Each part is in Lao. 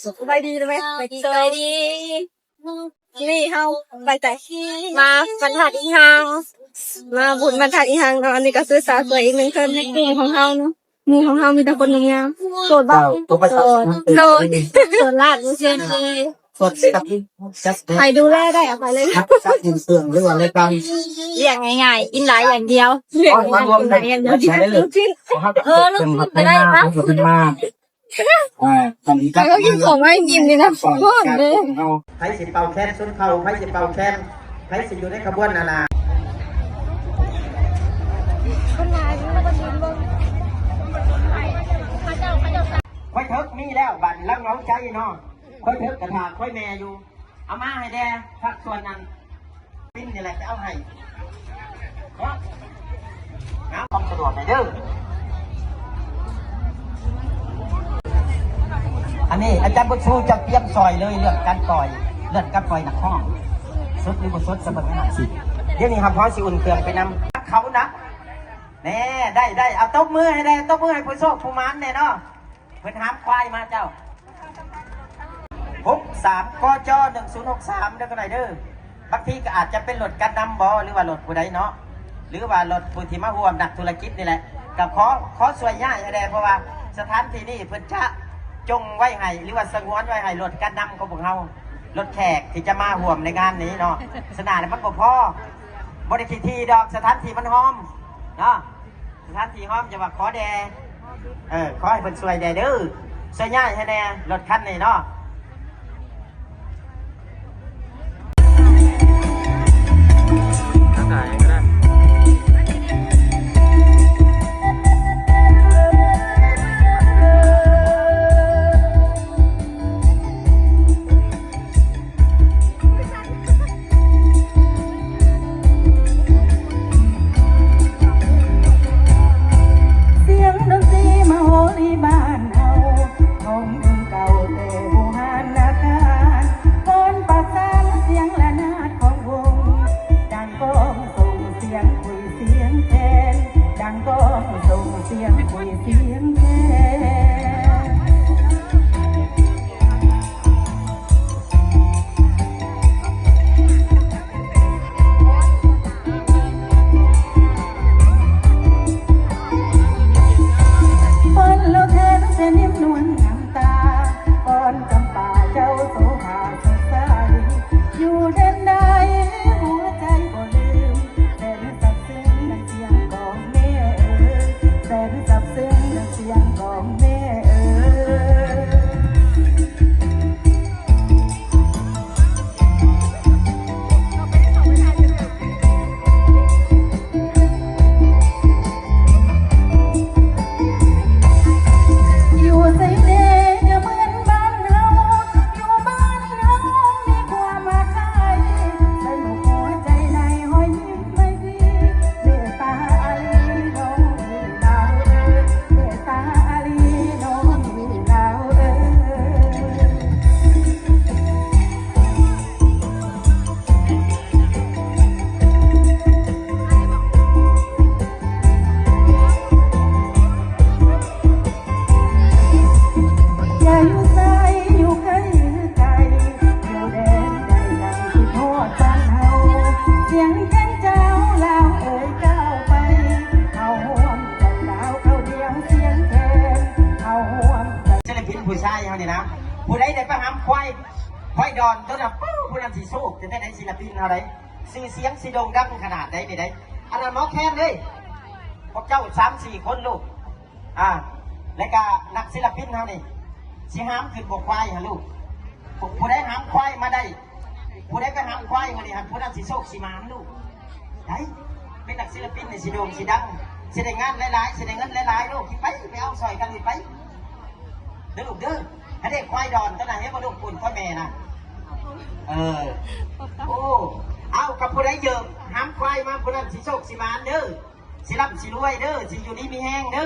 ສະບາຍດີເດີແມ່. ສະບາຍດີ. ນີ້ເຮົາໄປໃສ? ມາບັນທັດອີ່ຮັງ ມາບຸນບັນທັດອີ່ຮັງເນາະ. ອັນນີ້ກໍຄືສາວສວຍອີກໜຶ່ງຄົນໃນກຸ່ມຂອງເຮົາເນາະ. ໝູ່ຂອງເຮົາມີແຕ່ຄົນງາມໆ. ໂສດບໍ່? ໂສດ. ໂສດ. ໂສດລ້ານເປີເຊັນເລີຍ. ໃຜດູແລໄດ້ເອົາໄປເລີຍ. ລ້ຽງງ່າຍໆ ກິນຫຼາຍຢ່າງດຽວ. ເອີ ລູກຊິ້ນກໍໄດ້. ອ່າ ຕອນນີ້ກໍກິນຂອງໃຫ້ກິນນີ້ນະ. ຮ້ອນເດ້. ໃຜຊິເປົ່າແຄນຊົນເຜົ່າ? ໃຜຊິເປົ່າແຄນ? ໃຜຊິຢູ່ໃນຂະບວນນັ້ນນະ? ຂ້ອຍເຖິກມີແລ້ວ ບາດນີ້ລາວເຫງົາໃຈເນາະ. ຂ້ອຍເຖິກກະຖາຂ້ອຍແມ່ຢູ່. ເອົາມາໃຫ້ແດ່ ພາກສ່ວນນັ້ນ ປິ່ນນີ້ແຫຼະຈະເອົາໃຫ້ເນາະ. ນະ ຄວາມສະດວກໃນເດີ. ອັນນີ້ອາຈານບຸນຊູຈະຕຽມຊ່ອຍເລີຍ ເລື່ອງການປ່ອຍ ເລື່ອງການປ່ອຍນັກຮ້ອງ ສົດຫຼືບໍ່ສົດ ສະເບິ່ງໃນນັ້ນຊິ. ດຽວນີ້ຮັບຮອງຊິອຸ່ນເຄື່ອງໄປນຳເຂົານະ. ແນ່ ໄດ້ ໄດ້. ເອົາຕົບມືໃຫ້ແດ່ ຕົບມືໃຫ້ຜູ້ໂຊກຜູ້ໝານແດ່ເນາະ. ເພິ່ນຫາມຄວາຍມາເຈົ້າ. ຫົກສາມ ກຈ ໜຶ່ງສູນຫົກສາມ ເດີ ກັນໜ້ອຍເດີ. ບາງທີກໍອາດຈະເປັນລົດກັນນຳບໍ ຫຼືວ່າລົດຜູ້ໃດເນາະ ຫຼືວ່າລົດຜູ້ທີ່ມາຮ່ວມນັກທຸລະກິດນີ້ແຫຼະ. ກໍຂໍ ຂໍຊ່ວຍຍ້າຍໃຫ້ແດ່ ເພາະວ່າສະຖານທີ່ນີ້ເພິ່ນຈະຈົ່ງໄວ້ໃຫ້ ຫຼືວ່າສະຫງວນໄວ້ໃຫ້ລົດກັນນຳຂອງພວກເຮົາ ລົດແຂກທີ່ຈະມາຮ່ວມໃນງານນີ້ເນາະ. ສະໜ້າແລ້ວມັນບໍ່ພໍ ບໍ່ໄດ້ຂີ້ຖີ່ດອກ ສະຖານທີ່ມັນຫອມເນາະ. ສະຖານທີ່ຫອມ ຈະວ່າຂໍແດ່ ເອີ ຂໍໃຫ້ເພິ່ນຊ່ວຍແດ່ເດີ ຊ່ວຍຍ້າຍໃຫ້ແດ່ ລົດຄັນນີ້ເນາະ. ສຽງດົນຕີມະໂຫຣີບ້ານເຮົາ ຂອງລຸງເກົ່າແຕ່ບູຮານນະການ ກອນປະສານສຽງລະນາດຂອງວົງ ດັ່ງກ້ອງສົ່ງສຽງຄຸຍສຽງແຄນ ດັ່ງກ້ອງສົ່ງສຽງຄຸຍສຽງແຄນ. ຟັງແລ້ວແທນແຕ່ນິ້ມນວນງາມຕາ ກ່ອນຈຳປາເຈົ້າໂສພາສົດໃສ ຢູ່ແດນໃດຫົວໃຈບໍ່ລືມ ແສນຊັບຊຶ້ງດັ່ງສຽງກອງແມ່ເອີຍ ແສນຊັບຊຶ້ງດັ່ງສຽງກອງແມ່ເອີຍ. ຢູ່ໃສແດ່ ຢ່າເໝືອນບ້ານເຮົາ ຢູ່ບ້ານເຮົາມີຄວາມຮັກໃຄ່ ໃສ່ໝົກຫົວໃຈໃນຮອຍຍິ້ມໃບ ເມດຕາອາລີນ້ອງພີ່ລາວເອີຍ ເມດຕາອາລີນ້ອງພີ່ລາວເອີຍ. ຢ່າຢູ່ໃສ ຢູ່ໃກ້ ຢູ່ໄກ ຢູ່ແດນໃດ ໃດ ຄິດຮອດບ້ານເຮົາ ສຽງແຄນເຈົ້າລາວເອີຍ ກ້າວໄປ ເຮົາຮ່ວມໃຈລາວເຂົ້າດຽວ ສຽງແຄນເຮົາຮ່ວມໃຈ. ສິລະປິນຜູ້ຊາຍເຮົານີ້ນະ ຜູ້ໃດໄດ້ໄປຫາມຄວາຍ ຄວາຍດອນໂຕນັ້ນ ປູ້ ຜູ້ນັ້ນຊິໂຊກ ແຕ່ໃດ ສິລະປິນເຮົາໃດ ຊື່ສຽງຊິໂດ່ງດັງຂະໜາດໃດນີ້ໃດ. ອັນນັ້ນໝໍແຄນເດ້ ພວກເຈົ້າສາມສີ່ຄົນລູກ ອ່າ ແລ້ວກະນັກສິລະປິນເຮົານີ້ ຊິຫາມຂຶ້ນບໍ່ຄວາຍຫັ້ນລູກ. ຜູ້ ຜູ້ໃດຫາມຄວາຍມາໄດ້ ຜູ້ໃດໄປຫາມຄວາຍມື້ນີ້ຫັ້ນ ຜູ້ນັ້ນຊິໂຊກຊິໝານລູກ ໄດ້ ເປັນນັກສິລະປິນນີ້ຊິໂດ່ງຊິດັງ ຊິໄດ້ງານຫຼາຍໆ ຊິໄດ້ເງິນຫຼາຍໆ ລູກ. ຊິໄປ ໄປເອົາຊ່ອຍກັນນີ້ໄປ ເດີລູກເດີ. ໃຫ້ໄດ້ຄວາຍດອນຕົວນັ້ນ ເຫັນບໍ່ລູກ ປຸ້ນຄວາຍແມ່ນະ. ເອີ ໂອ້ ເອົາ ກັບຜູ້ໃດເຢິກຫາມຄວາຍມາ ຜູ້ນັ້ນຊິໂຊກຊິໝານເດີ ຊິລ່ຳຊິລວຍເດີ ຊິຢູ່ດີມີແຮງເດີ.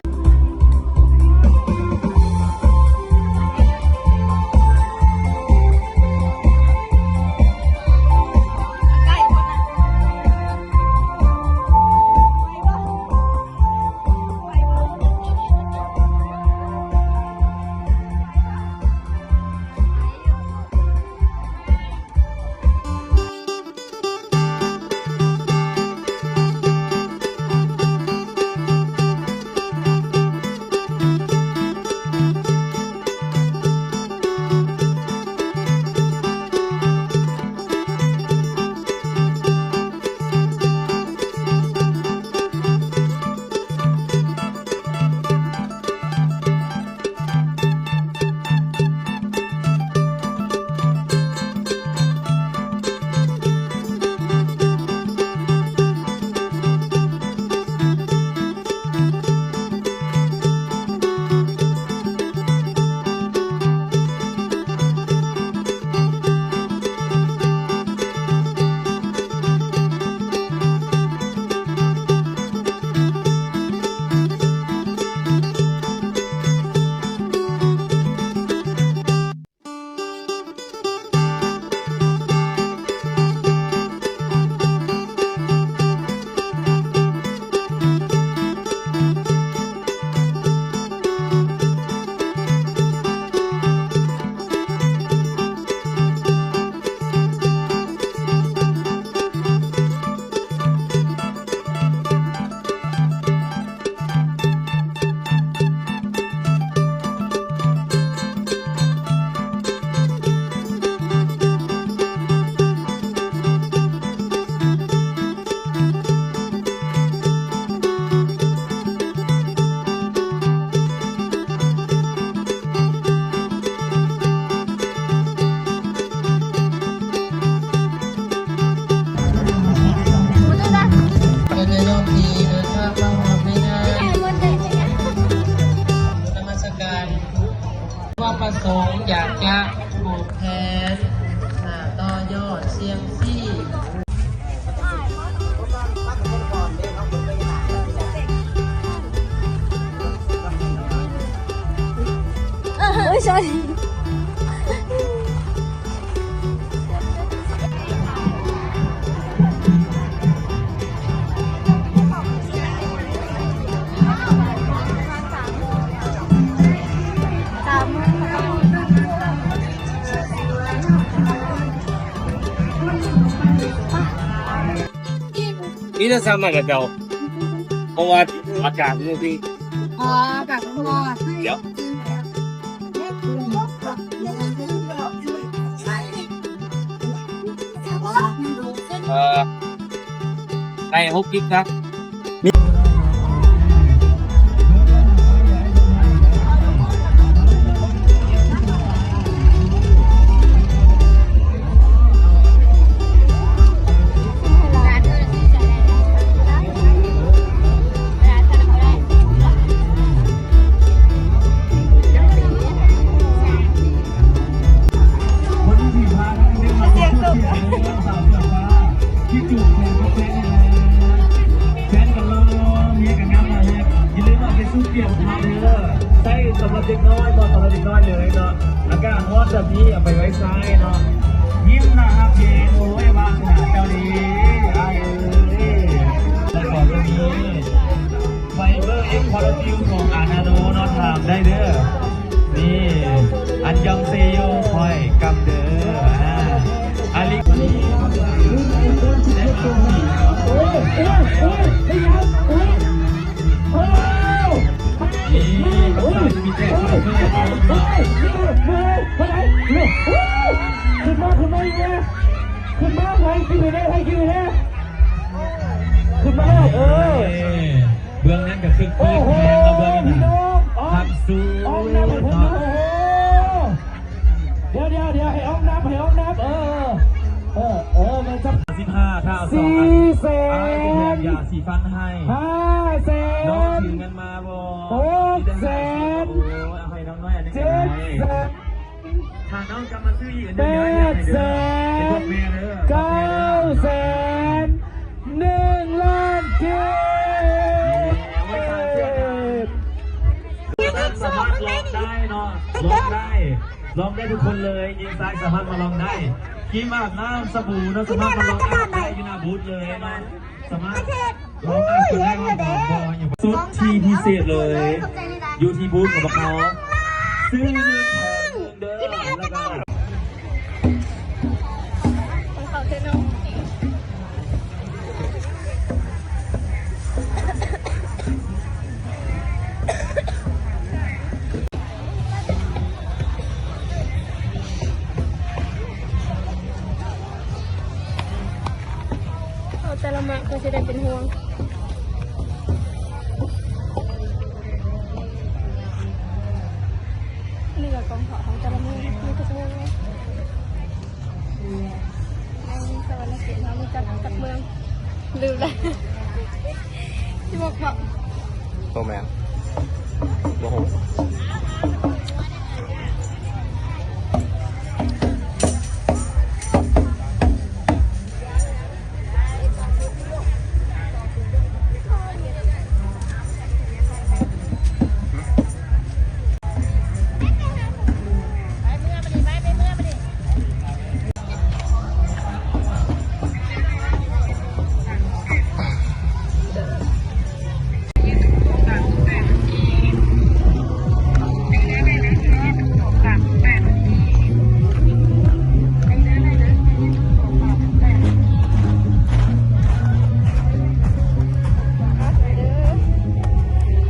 ຜູກແຂນ ອ່າ ຕໍ່ຍອດສ່ຽງຊີ. ມີແຕ່ສ່ຳນັ້ນລະເຈົ້າ ເພາະວ່າອາກາດມື້ນີ້ ອໍ ອາກາດຮ້ອນ ດຽວ ເອີ ໄດ້ຫົກກິກນະ. ແຟນກັນລໍ ເມຍກັນງາມໜ້າຮັກ ຢ່າລືມເອົາໄປສູ່ປ່ຽນພາເດີ ໃຊ້ສຳລັບເດັກນ້ອຍ ເໝາະສຳລັບເດັກນ້ອຍເລີຍເນາະ ອາກາດຮ້ອນແບບນີ້ເອົາໄປໄວ້ໃຊ້ເນາະ ຍິ້ມໜ້າຮັກເດ ໂອ້ຍ ວາສະໜາເຈົ້າເດ ອ້າຍເອີຍ ແລ້ວກໍຈະມີ ໄຟເບີເອັກຄອລລາເຈວຂອງອານາໂນເນາະ ຖາມໄດ້ເດີ ນີ້ ອັນຢອງເຊໂຍ ຂ້ອຍກຳເດີ ອາ ອາລິ ຂຶ້ນມາ ຂຶ້ນມາອີກແນ່ ຂຶ້ນມາ ໃຫ້ກິນແນ່ ໃຫ້ກິນແນ່ ຂຶ້ນມາ ເອີ. ເບື້ອງນັ້ນກໍຄື ໂອ້ໂຫ ເບື້ອງນັ້ນ ພີ່ນ້ອງ ພັກສູ ອອງນັບໃຫ້ເພິ່ນເນາະ ໂອ້ໂຫ ດຽວໆໆ ໃຫ້ອອງນັບ ໃຫ້ອອງນັບ ເອີ ເອີ ເອີ ແມ່ນ ສິບຫ້າ ຖ້າເອົາສອງອັນ ສີ່ແສນ ອ້າຍຊິແຖມຢາສີຟັນໃຫ້ ຫ້າແສນ ນ້ອງຖືເງິນມາບໍ່ ຫົກແສນ ໂອ້ຍ ເອົາໃຫ້ນ້ອງນ້ອຍອັນໜຶ່ງກໍໄດ້ ເຈັດແສນ ຖ້ານ້ອງກັບມາຊື້ອີກອັນໜຶ່ງ ແປດແສນ ເກົ້າແສນ ໜຶ່ງລ້ານກີບ ສາມາດລອງໄດ້ເນາະ ລອງໄດ້ ລອງໄດ້ທຸກຄົນເລີຍ ຍິງຊາຍສາມາດມາລອງໄດ້ ຄຣີມອາບນ້ຳ ສະບູເນາະ ສາມາດມາລອງອາບໄດ້ຢູ່ໜ້າບູດເລີຍເນາະ ສາມາດລອງອາບໄດ້ ຫົອມໆ ບໍ່ ຊຸດທີ່ພິເສດເລີຍ ຢູ່ທີ່ບູດຂອງພວກເຮົາ ຊື້ໜຶ່ງແຖມໜຶ່ງເດີ ແລ້ວກໍ ເອົາແຕ່ລະໝາກກໍຊິໄດ້ເປັນຫ່ວງ. ນີ້ກໍກອງເຂົ້າຂອງແຕ່ລະມື້ ມີທຸກມື້ເລີຍ. ໃນສະຫວັນນະເຂດເຮົາມີຈັກ ຈັກເມືອງ? ລືມແລ້ວ ຊິບອກເນາະ ບໍ່ແມ່ນ ບໍ່ຮູ້.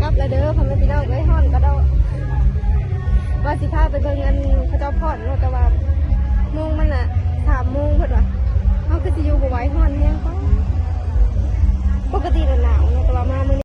ກັບແລ້ວເດີ ພໍ່ແມ່ພີ່ນ້ອງເອີຍ ຮ້ອນກະດອກ ວ່າຊິພາໄປເບິ່ງອັນເຂົາເຈົ້າຟ້ອນເນາະ ແຕ່ວ່າໂມງມັນນະ ສາມໂມງເພິ່ນວ່າ ເຮົາຄືຊິຢູ່ບໍ່ໄຫວ ຮ້ອນແຮງ ປາ ປົກກະຕິນະໜາວເນາະ ແຕ່ວ່າມາມື້ນີ້